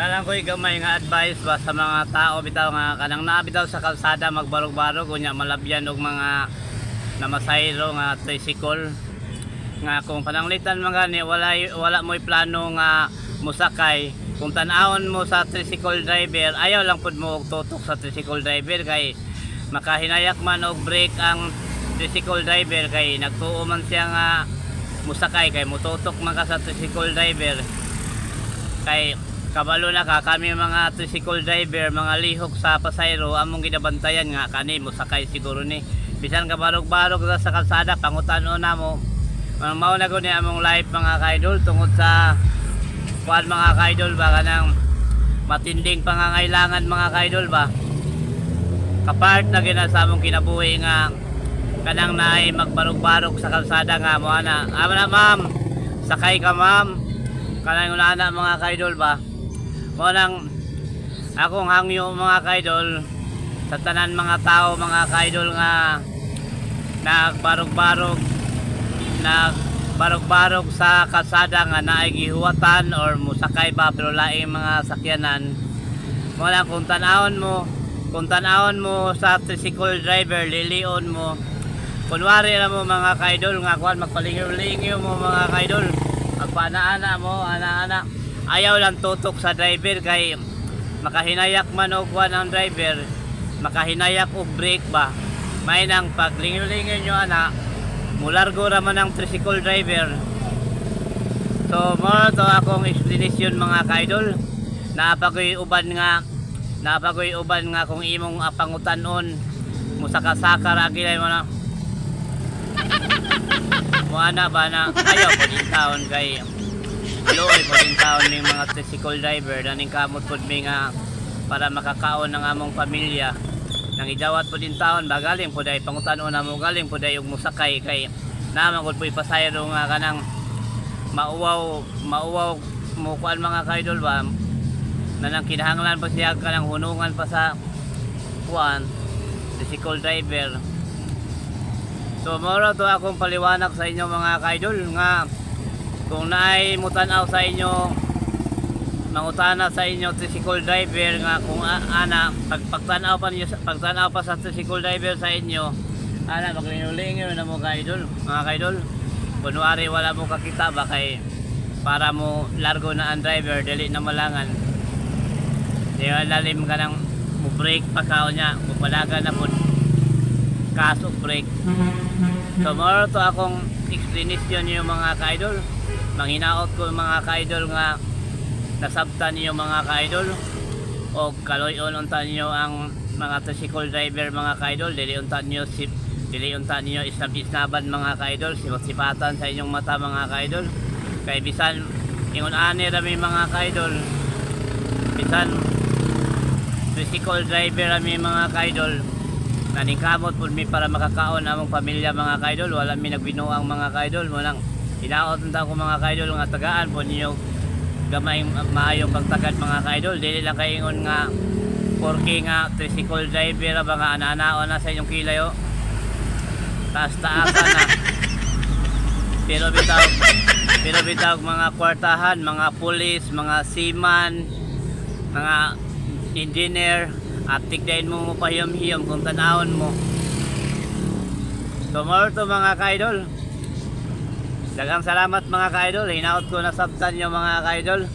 Alam ko gamay nga advice ba sa mga tao bitaw nga kanang naa bitaw sa kalsada magbarog-barog, unya malabyan og mga namasayro nga tricycle, nga kung pananglitan man gani wala wala mo'y plano nga musakay, kung tan-awon mo sa tricycle driver, ayaw lang pud mo og tutok sa tricycle driver kay makahinayak man og brake ang tricycle driver kay nagtuo man siya nga musakay, kay mututok man ka sa tricycle driver. Kay kabalo na ka, kami mga tricycle driver, mga lihok sa pasayro, among ginabantayan nga kani musakay siguro ni, bisan kabarog-barog ra sa kalsada, pangutan-on namo. Mao na gud ni among life, mga kaidol, tungod sa kuan, mga kaidol ba, kanang matinding pangangailangan, mga kaidol ba. Kapart na gina sa among kinabuhi nga kanang naay magbarog-barog sa kalsada nga mo ana, "Ama na, ma'am, sakay ka, ma'am," kanang una mga kaidol ba. Mo nang akong hangyo, mga kaidol, sa tanan mga tao, mga kaidol, nga nagbarog-barog nagbarog-barog sa kalsada nga naay gihuwatan or musakay ba pero laing mga sakyanan, mo lang kung tan-awon mo sa tricycle driver, lilion mo, kunwari na mo, mga kaidol, nga kuan, magpalingaw-lingaw mo, mga kaidol, magpaana-ana mo, ana-ana, ayaw lang tutok sa driver kay makahinayak man og kuan ang driver, makahinayak og brake ba. May nang paglingaw-lingaw nyo ana, mulargo ra man ang tricycle driver. So mo to akong explanation, mga kaidol. Naa pa ko'y uban nga kung imong pangutan-on, musaka-saka ra gilay mo na mo ana ba na ayaw po din taon kay luoy po din taon ning mga tricycle driver, naning kamot pod mi nga para makakaon ng among pamilya, nang idawat po din taon ba. Galing po dahil pangutan-on na mo, galing po dahil og musakay kay naman gud po ipasayro nga kanang mauwaw mauwaw mo kuan, mga kaidol ba, na nang kinahanglan pa siya kanang hunungan pa sa kuan, tricycle driver. So mao to akong paliwanag sa inyo, mga kaidol, nga kung naay mutan-aw sa inyo, mangutana sa inyo tricycle driver nga kung ana pag pagtan-aw pa niyo pagtan-aw pa sa tricycle driver sa inyo ana, maglingaw na mo kaidol, mga kaidol, kunwari wala mo kakita ba, kay para mo largo na ang driver, dili na malangan. Di ba lalim ka ng mo brake pa ka niya, mupalaga na po kaso brake. So mao to akong explanation niyo, mga kaidol. Manghinaot ko, mga kaidol, nga nasabtan niyo, mga kaidol, o kaloy-on unta niyo ang mga tricycle driver, mga kaidol. Dili unta niyo isnab-isnaban, mga kaidol, sipat-sipatan sa inyong mata, mga kaidol, kay bisan ingon ani ra mi, mga kaidol, bisan tricycle driver ami, mga kaidol, naningkamot pud mi para makakaon among pamilya, mga kaidol. Wala mi nagbinuang, mga kaidol. Mo nang hinaot unta ko, mga kaidol, nga tagaan po ninyo gamay maayong pagtagad, mga kaidol. Dili lang kay ingon nga porke nga tricycle driver ba nga ana-anaon na sa inyong kilayo, taas taasan na. Pero bitaw mga kwartahan, mga pulis, mga seaman, mga engineer, at tigdain mo mo pahiyom-hiyom kung tanawon mo. So more to, mga kaidol. Daghang salamat, mga kaidol. Hinaot ko nasabtan nyo, mga kaidol.